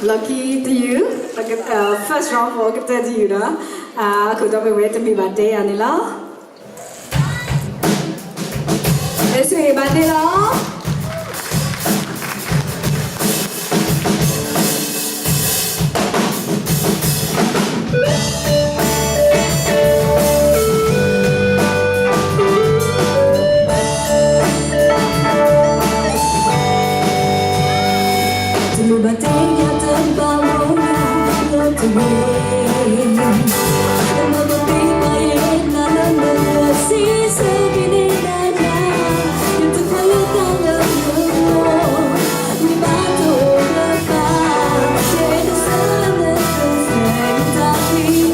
Lucky တယုၢ်, first round ဖိကတၢၢ်တယုၢ်ဒီး အခိၣ်တီမ့ၢ်ဝဲတမ့ၢ်ဘၣ်တဲယၤန့ၣ်လီၤ. အဲၣ်ဆူၣ်အ့ၣ်ဘၣ်တဲလီၤ. တမ့ၢ်ဘၣ်တဲယၤတဘၣ်လိာ်ညါလၢတဂ့ၤ, တမ့ၢ်ဘၣ်တဲဘၣ်ယဲနၤလၢနစံးဆၢက့ၤန့ၢ်နၤယၤ, ယတခွါယတၢ်လၢယဂီၢ်, မ့ၢ်ဘၣ်တအိၣ်လၢၤဘၣ်, ယအဲၣ်ဒိးဆၢလၢနကစဲးယတၢ်သံကွၢ်, ယ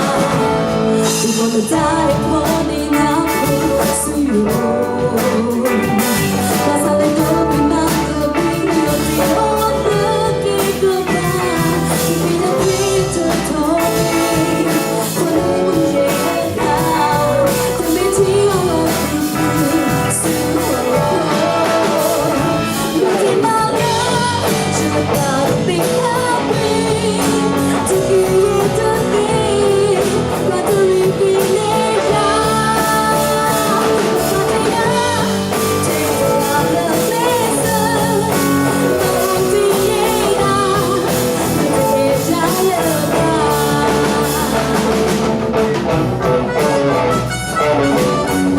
ကီၢ်ကတၢၢ်အဖီန့ၣ်နၢ်ဖိဆူယအိၣ်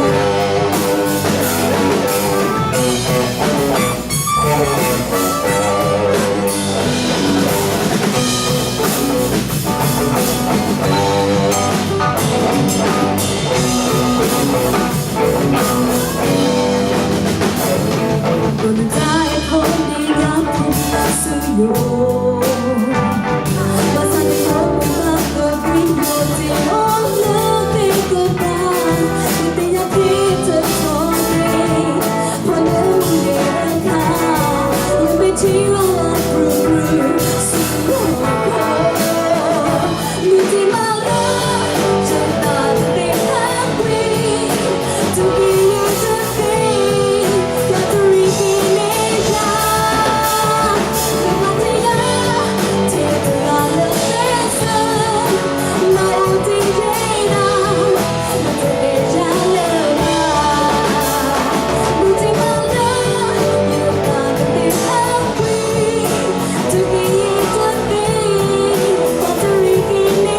တၢ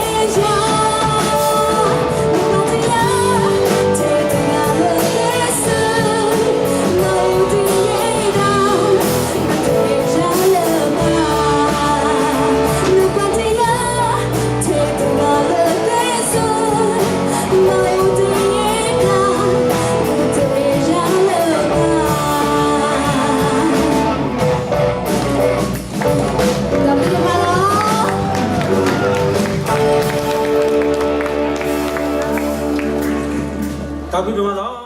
်ဘျုးဒိၣ်မးလီၤ.